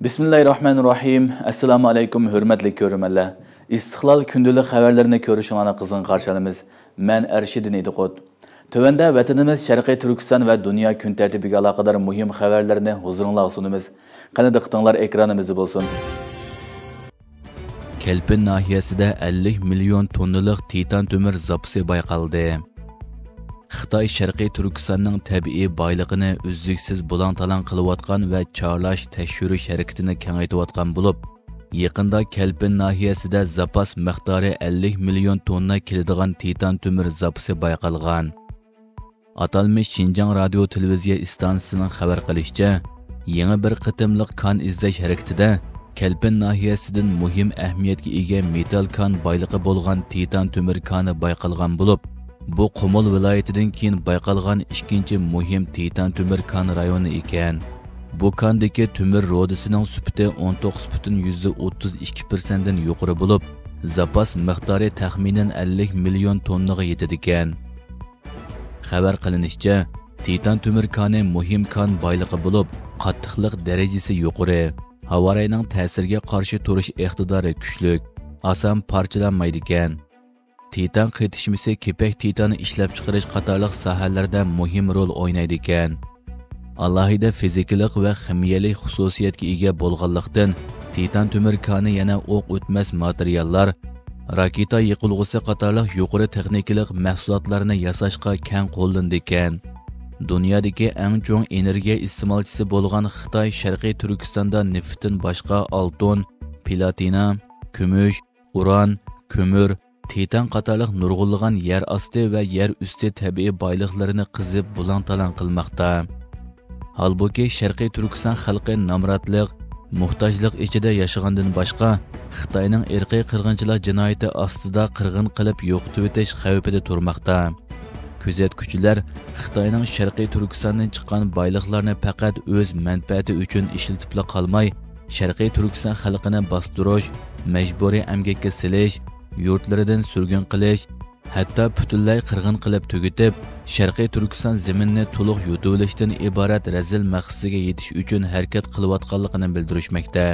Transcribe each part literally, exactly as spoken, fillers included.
بىسمىللاھىررەھمانىررەھىم. ئەسسالامۇ ئەلەيكۇم، ھۆرمەتلىك كۆرۈرمەنلەر. ئىستىقلال كۈندىلىك خەۋەرلىرىنى كۆرۈشۈڭلارنى قىزغىن قارشى ئالىمىز. مەن ئەرشىدىن ئىدىقۇت. تۆۋەندە ۋەتىنىمىز شەرقىي تۈركىستان ۋە دۇنيا كۈن تەرتىپىگە ئالاقىدار مۇھىم خەۋەرلەرنى ھۇزۇرۇڭلارغا سۇنىمىز. قېنى دىققىتىڭلار ئېكرانىمىزدا بولسۇن. كەلپىن ناھىيەسىدە ئەللىك مىليون توننىلىق تىتان تۆمۈر زاپىسى بايقالدى. خىتاي شەرقىي تۈركىستاننىڭ تەبىئىي بايلىقىنى ئۈزلۈكسىز بۇلاڭ-تالاڭ قىلىۋاتقان ۋە چارلاش، تەكشۈرۈش ھەرىكىتىنى كېڭەيتىۋاتقان بولۇپ، يېقىندا كەلپىن ناھىيەسىدە زاپاس مىقدارى ئەللىك مىليون توننا كېلىدىغان تىتان تۆمۈر زاپىسى بايقالغان. ئاتالمىش شىنجاڭ رادىيو تېلېۋىزىيە ئىستانسىسىنىڭ خەۋەر قىلىشىچە، يېڭى بىر قېتىملىق كان ئىزدەش ھەرىكىتىدە كەلپىن ناھىيەسىدىن مۇھىم ئەھمىيەتكە ئىگە مېتال كان بايلىقى بولغان تىتان تۆمۈر كانى بايقالغان بولۇپ، بۇ قۇمۇل ۋىلايىتىدىن كېيىن بايقالغان ئىككىنچى مۇھىم تىتان تۆمۈر كان رايونى ئىكەن. بۇ كاندىكى تۆمۈر رۇدىسىنىڭ سۈپىتى ئون توققۇز پۈتۈن يۈزدە ئوتتۇز ئىككى پىرسەنتتىن يۇقىرى بولۇپ، زاپاس مىقدارى تەخمىنەن ئەللىك مىليون توننىغا يېتىدىكەن. خەۋەر قىلىنىشىچە، تىتان تۆمۈر كانى مۇھىم كان بايلىقى بولۇپ، قاتتىقلىق دەرىجىسى يۇقىرى، ھاۋاراينىڭ تەسىرىگە قارشى تۇرۇش ئىقتىدارى كۈچلۈك، ئاسان پارچىلانمايدىكەن. تىتان قېتىشمىسى كېپەك تىتانى ئىشلەپچىقىرىش قاتارلىق ساھەلەردە مۇھىم رول ئوينايدىكەن. ئالاھىدە فىزىكىلىق ۋە خىمىيەلىك خۇسۇسىيەتكە ئىگە بولغانلىقتىن، تىتان تۆمۈر كانى يەنە ئوق ئۆتمەس ماتېرىياللار، راكېتا يېقىلغۇسى قاتارلىق يۇقىرى تېخنىكىلىق مەھسۇلاتلارنى ياساشقا كەڭ قوللىنىدىكەن. دۇنيادىكى ئەڭ چوڭ ئېنېرگىيە ئىستېمالچىسى بولغان خىتاي شەرقىي تۈركىستاندا نېفىتتىن باشقا ئالتۇن، پلاتىنا، كۈمۈش، ئۇران، كۆمۈر، تىتان قاتارلىق نۇرغۇنلىغان يەر ئاستى ۋە يەر ئۈستى تەبىئىي بايلىقلىرىنى قېزىپ بۇلاڭ-تالاڭ قىلماقتا. ھالبۇكى، شەرقىي تۈركىستان خەلقى نامراتلىق، موھتاجلىق ئىچىدە ياشىغاندىن باشقا، خىتاينىڭ ئىرقىي قىرغىنچىلىق جىنايىتى ئاستىدا قىرغىن قىلىپ يوقىتىۋېتىش خەۋپىدە تۇرماقتا. كۆزەتكۈچىلەر خىتاينىڭ شەرقىي تۈركىستاندىن چىققان بايلىقلارنى پەقەت ئۆز مەنپەئەتى ئۈچۈن ئىشلىتىپلا قالماي، شەرقىي تۈركىستان خەلقىنى باستۇرۇش، مەجبۇرىي ئەمگەككە سېلىش، يۇرتلىرىدىن سۈرگۈن قىلىش، ھەتتا پۈتۈنلەي قىرغىن قىلىپ تۈگىتىپ، شەرقىي تۈركىستان زېمىنىنى تولۇق يۇتۇۋېلىشتىن ئىبارەت رەزىل مەقسىتىگە يېتىش ئۈچۈن ھەرىكەت قىلىۋاتقانلىقىنى بىلدۈرۈشمەكتە.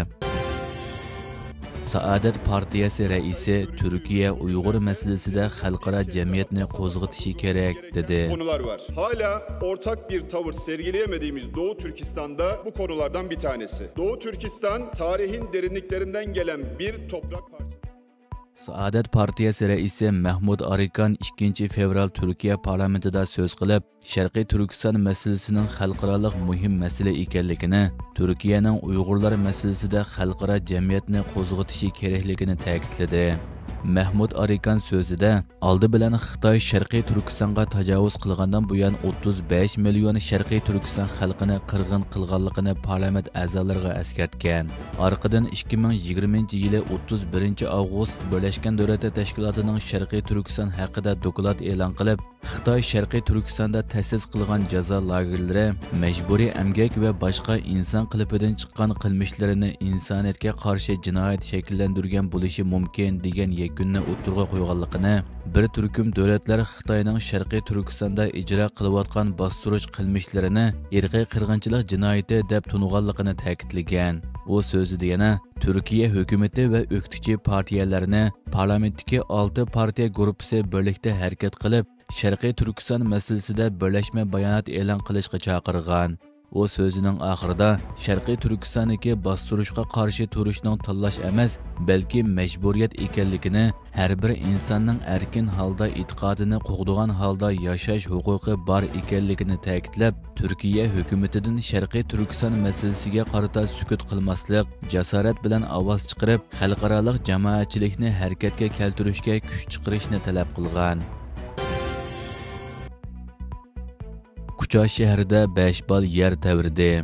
سائادەت پارتىيەسى رەئىسى تۈركىيە ئۇيغۇر مەسىلىسىدە خەلقئارا جەمئىيەتنى قوزغىتىشى كېرەك، دېدى. Konular var. Hala ortak bir tavır sergileyemediğimiz Doğu Türkistan'da bu konulardan bir tanesi. Doğu Türkistan tarihin derinliklerinden gelen bir toprak parçası. سائادەت پارتىيەسى رەئىسى مەھمۇد ئارىكان ئىككىنچى فېۋرال تۈركىيە پارلامېنتىدا سۆز قىلىپ، شەرقىي تۈركىستان مەسىلىسىنىڭ خەلقئارالىق مۇھىم مەسىلە ئىكەنلىكىنى، تۈركىيەنىڭ ئۇيغۇرلار مەسىلىسىدە خەلقئارا جەمئىيەتنى قوزغىتىشى كېرەكلىكىنى تەكىتلىدى. مەھمۇد ئارىكان سۆزىدە، ئالدى بىلەن خىتاي شەرقىي تۈركىستانغا تاجاۋۇز قىلغاندىن بۇيان ئوتتۇز بەش مىليون شەرقىي تۈركىستان خەلقىنى قىرغىن قىلغانلىقىنى پارلامېنت ئەزالىرىغا ئەسكەرتكەن. ئارقىدىن ئىككى مىڭ يىگىرمىنچى يىلى ئوتتۇز بىرىنچى ئاۋغۇست بىرلەشكەن دۆلەتلەر تەشكىلاتىنىڭ شەرقىي تۈركىستان ھەققىدە دوكلات ئېلان قىلىپ، خىتاي شەرقىي تۈركىستاندا تەسىس قىلغان جازا لاگېرلىرى، مەجبۇرىي ئەمگەك ۋە باشقا ئىنسان قېلىپىدىن چىققان قىلمىشلىرىنى ئىنسانىيەتكە قارشى جىنايەت شەكىللەندۈرگەن بولۇشى مۇمكىن، دېگەن يەكۈننى ئوتتۇرىغا قويغانلىقىنى، بىر تۈركۈم دۆلەتلەر خىتاينىڭ شەرقىي تۈركىستاندا ئىجرا قىلىۋاتقان باستۇرۇش قىلمىشلىرىنى ئىرقىي قىرغىنچىلىق جىنايىتى دەپ تونۇغانلىقىنى تەكىتلىگەن. ئۇ سۆزىدە يەنە تۈركىيە ھۆكۈمىتى ۋە ئۆكتىچى پارتىيەلەرنى، پارلامېنتتىكى ئالتە پارتىيە گۇرۇپپىسى بىرلىكتە ھەرىكەت قىلىپ، شەرقىي تۈركىستان مەسىلىسىدە بىرلەشمە بايانات ئېلان قىلىشقا چاقىرغان. ئۇ سۆزىنىڭ ئاخىرىدا شەرقىي تۈركىستاندىكى باستۇرۇشقا قارشى تۇرۇشنىڭ تاللاش ئەمەس، بەلكى مەجبۇرىيەت ئىكەنلىكىنى، ھەر بىر ئىنساننىڭ ئەركىن ھالدا ئېتىقادىنى قوغدىغان ھالدا ياشاش ھوقۇقى بار ئىكەنلىكىنى تەكىتلەپ، تۈركىيە ھۆكۈمىتىدىن شەرقىي تۈركىستان مەسىلىسىگە قارىتا سۈكۈت قىلماسلىق، جاسارەت بىلەن ئاۋاز چىقىرىپ، خەلقئارالىق جامائەتچىلىكنى ھەرىكەتكە كەلتۈرۈشكە كۈچ چىقىرىشنى تەلەپ قىلغان. كۇچا شەھىرىدە بەش بال يەر تەۋرىدى.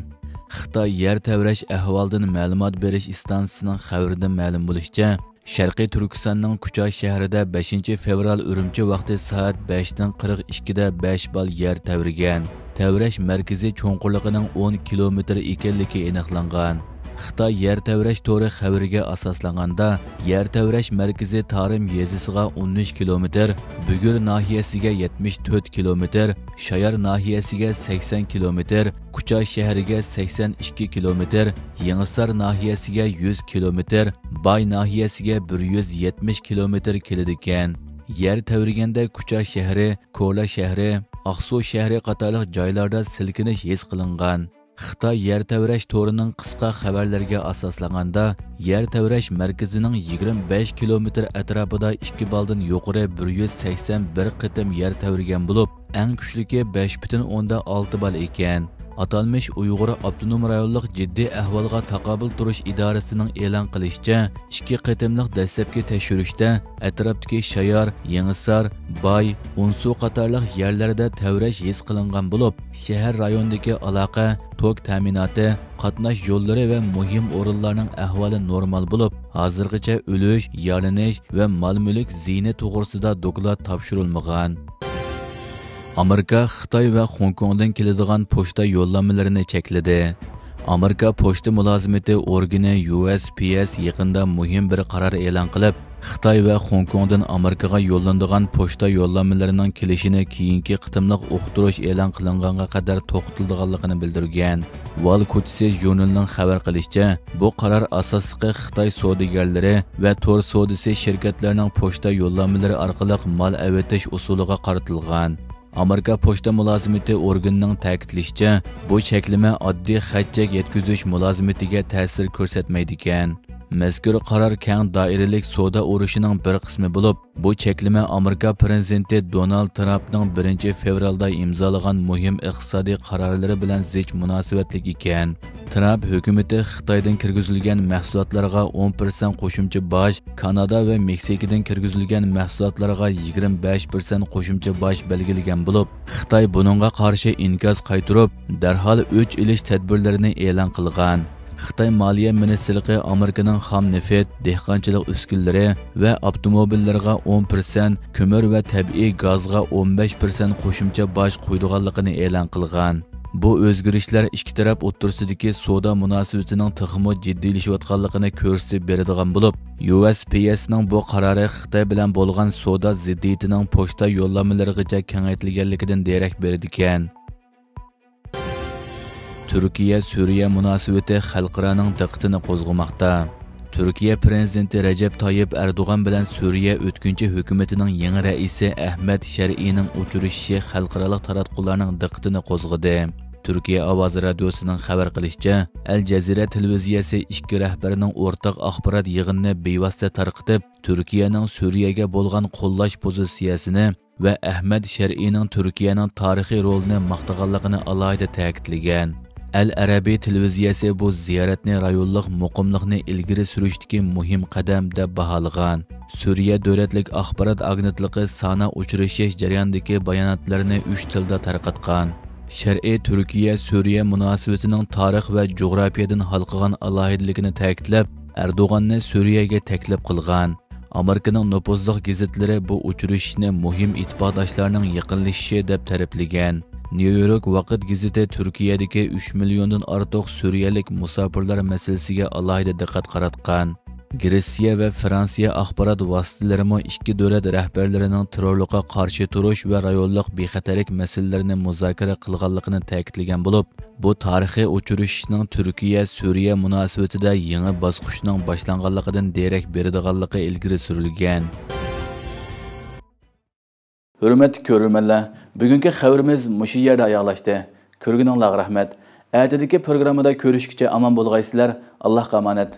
خىتاي يەر تەۋرەش ئەھۋالىدىن مەلۇمات بېرىش ئىستانسىسىنىڭ خەۋىرىدىن مەلۇم بولۇشىچە، شەرقىي تۈركىستاننىڭ كۇچا شەھىرىدە بەشىنچى فېۋرال ئۈرۈمچى ۋاقتى سائەت بەشتىن قىرىق ئىككىدە بەش بال يەر تەۋرىگەن. تەۋرەش مەركىزى چوڭقۇرلۇقىنىڭ ئون كىلومېتىر ئىكەنلىكى ئېنىقلانغان. خىتاي يەر تەۋرەش تورى خەۋىرىگە ئاساسلانغاندا، يەر تەۋرەش مەركىزى تارىم يېزىسىغا ئون ئۈچ كىلومېتىر، بۈگۈر ناھىيەسىگە يەتمىش تۆت كىلومېتىر، شايار ناھىيەسىگە سەكسەن كىلومېتىر، كۇچا شەھىرىگە سەكسەن ئىككى كىلومېتىر، يېڭىسار ناھىيەسىگە يۈز كىلومېتىر، باي ناھىيەسىگە بىر يۈز يەتمىش كىلومېتىر كېلىدىكەن. يەر تەۋرىگەندە كۇچا شەھىرى، كولا شەھىرى، ئاقسۇ شەھىرى قاتارلىق جايلاردا سىلكىنىش ھېس قىلىنغان. خىتاي يەر تەۋرەش تورىنىڭ قىسقا خەۋەرلىرىگە ئاساسلانغاندا، يەر تەۋرەش مەركىزىنىڭ يىگىرمە بەش كىلومېتىر ئەتراپىدا ئىككى بالدىن يۇقىرى بىر يۈز سەكسەن بىر قېتىم يەر تەۋرىگەن بولۇپ، ئەڭ كۈچلۈكى بەش پۈتۈن ئوندىن ئالتە بال ئىكەن. ئاتالمىش ئۇيغۇر ئاپتونوم رايونلۇق جىددىي ئەھۋالغا تاقابىل تۇرۇش ئىدارىسىنىڭ ئېلان قىلىشىچە، ئىككى قېتىملىق دەسلەپكى تەكشۈرۈشتە ئەتراپتىكى شايار، يېڭىسار، باي، ئونسۇ قاتارلىق يەرلەردە تەۋرەش ھېس قىلىنغان بولۇپ، شەھەر رايونىدىكى ئالاقە، توك تەمىناتى، قاتناش يوللىرى ۋە مۇھىم ئورۇنلارنىڭ ئەھۋالى نورمال بولۇپ، ھازىرغىچە ئۆلۈش، يارىلىنىش ۋە مال-مۈلۈك زىيىنى توغرىسىدا دوكلات تاپشۇرۇلمىغان. ئامېرىكا خىتاي ۋە خوڭكوڭدىن كېلىدىغان پوچتا يوللانمىلىرىنى چەكلىدى. ئامېرىكا پوچتا مۇلازىمىتى ئورگىنى يۇ ئېس پى ئېس يېقىندا مۇھىم بىر قارار ئېلان قىلىپ، خىتاي ۋە خوڭكوڭدىن ئامېرىكىغا يوللىنىدىغان پوچتا يوللانمىلىرىنىڭ كېلىشىنى كېيىنكى قېتىملىق ئۇقتۇرۇش ئېلان قىلىنغانغا قەدەر توختىتىلىدىغانلىقىنى بىلدۈرگەن. ۋال كوچىسى ژۇرنىلىنىڭ خەۋەر قىلىشىچە، بۇ قارار ئاساسلىقى خىتاي سودىگەرلىرى ۋە تور سودىسى شىركەتلىرىنىڭ پوچتا يوللانمىلىرى ئارقىلىق مال ئەۋېتىش ئۇسۇلىغا قارىتىلغان. ئامېرىكا پوچتا مۇلازىمىتى ئورگىنىنىڭ تەكىتلىشىچە، بۇ چەكلىمە ئاددىي خەت-چەك يەتكۈزۈش مۇلازىمىتىگە تەسىر كۆرسەتمەيدىكەن. مەزكۇر قارار كەڭ دائىرىلىك سودا ئۇرۇشىنىڭ بىر قىسمى بولۇپ، بۇ چەكلىمە ئامېرىكا پىرېزىدېنتى دونالد ترامپنىڭ بىرىنچى فېۋرالدا ئىمزالىغان مۇھىم ئىقتىسادىي قارارلىرى بىلەن زىچ مۇناسىۋەتلىك ئىكەن. ترامپ ھۆكۈمىتى خىتايدىن كىرگۈزۈلگەن مەھسۇلاتلارغا ئون پىرسەنت قوشۇمچە باج، كانادا ۋە مېكسىكىدىن كىرگۈزۈلگەن مەھسۇلاتلارغا يىگىرمە بەش پىرسەنت قوشۇمچە باج بەلگىلىگەن بولۇپ، خىتاي بۇنىڭغا قارشى ئىنكاس قايتۇرۇپ، دەرھال ئۆچ ئېلىش تەدبىرلىرىنى ئېلان قىلغان. خىتاي مالىيە مىنىستىرلىقى ئامېرىكىنىڭ خام نېفىت، دېھقانچىلىق ئۈسكۈنىلىرى ۋە ئاپتوموبىللىرىغا ئون پىرسەنت، كۆمۈر ۋە تەبىئىي گازغا ئون بەش پىرسەنت قوشۇمچە باج قويىدىغانلىقىنى ئېلان قىلغان. بۇ ئۆزگىرىشلەر ئىككى تەرەپ ئوتتۇرىسىدىكى سودا مۇناسىۋىتىنىڭ تېخىمۇ جىددىيلىشىۋاتقانلىقىنى كۆرسىتىپ بېرىدىغان بولۇپ، يۇ ئېس پى ئېسنىڭ بۇ قارارى خىتاي بىلەن بولغان سودا زىددىيىتىنىڭ پوچتا يوللانمىلىرىغىچە كېڭەيتىلگەنلىكىدىن دېرەك بېرىدىكەن. تۈركىيە-سۈرىيە مۇناسىۋىتى خەلقئارانىڭ دىققىتىنى قوزغىماقتا. تۈركىيە پىرېزىدېنتى رەجەپ تايىپ ئەردوغان بىلەن سۈرىيە ئۆتكۈنچى ھۆكۈمىتىنىڭ يېڭى رەئىسى ئەھمەد شەرئىنىڭ ئۇچرىشىشى خەلقئارالىق تاراتقۇلارنىڭ دىققىتىنى قوزغىدى. تۈركىيە ئاۋازى رادىيوسىنىڭ خەۋەر قىلىشىچە، ئەل جەزىرە تېلېۋىزىيەسى ئىككى رەھبەرنىڭ ئورتاق ئاخبارات يىغىنىنى بىۋاسىتە تارقىتىپ، تۈركىيەنىڭ سۈرىيەگە بولغان قوللاش پوزىتسىيەسىنى ۋە ئەھمەد شەرئىنىڭ تۈركىيەنىڭ تارىخىي رولىنى ماختىغانلىقىنى ئالاھىدە تەكىتلىگەن. ئەل ئەرەبىي تېلېۋىزىيەسى بۇ زىيارەتنى رايونلۇق مۇقىملىقنى ئىلگىرى سۈرۈشتىكى مۇھىم قەدەم دەپ باھالىغان. سۈرىيە دۆلەتلىك ئاخبارات ئاگېنتلىقى سانا ئۇچرىشىش جەريانىدىكى باياناتلىرىنى ئۈچ تىلدا تارقاتقان. شەرئى تۈركىيە-سۈرىيە مۇناسىۋىتىنىڭ تارىخ ۋە جۇغراپىيەدىن ھالقىغان ئالاھىدىلىكىنى تەكىتلەپ، ئەردوغاننى سۈرىيەگە تەكلىپ قىلغان. ئامېرىكىنىڭ نوپۇزلۇق گېزىتلىرى بۇ ئۇچرىشىشنى مۇھىم ئىتتىپاقداشلارنىڭ يېقىنلىشىشى دەپ تەرىپلىگەن. نيۇ يورك ۋاقىت گېزىتى تۈركىيەدىكى ئۈچ مىليوندىن ئارتۇق سۈرىيەلىك مۇساپىرلار مەسىلىسىگە ئالاھىدە دىققەت قاراتقان. گرېتسىيە ۋە فرانسىيە ئاخبارات ۋاسىتىلىرىمۇ ئىككى دۆلەت رەھبەرلىرىنىڭ تېررورلۇققا قارشى تۇرۇش ۋە رايونلۇق بىخەتەرلىك مەسىلىلىرىنى مۇزاكىرە قىلغانلىقىنى تەكىتلىگەن بولۇپ، بۇ تارىخىي ئۇچرىشىشنىڭ تۈركىيە-سۈرىيە مۇناسىۋىتىدە يېڭى باسقۇچنىڭ باشلانغانلىقىدىن دېرەك بېرىدىغانلىقى ئىلگىرى سۈرۈلگەن. ھۆرمەتلىك كۆرۈرمەنلەر، بۈگۈنكى خەۋىرىمىز مۇشۇ يەردە ئاياغلاشتى. كۆرگىنىڭلارغا رەھمەت. ئەتىدىكى پروگراممىدا كۆرۈشكىچە ئامان بولغايسىلەر. ئاللاھقا ئامانەت.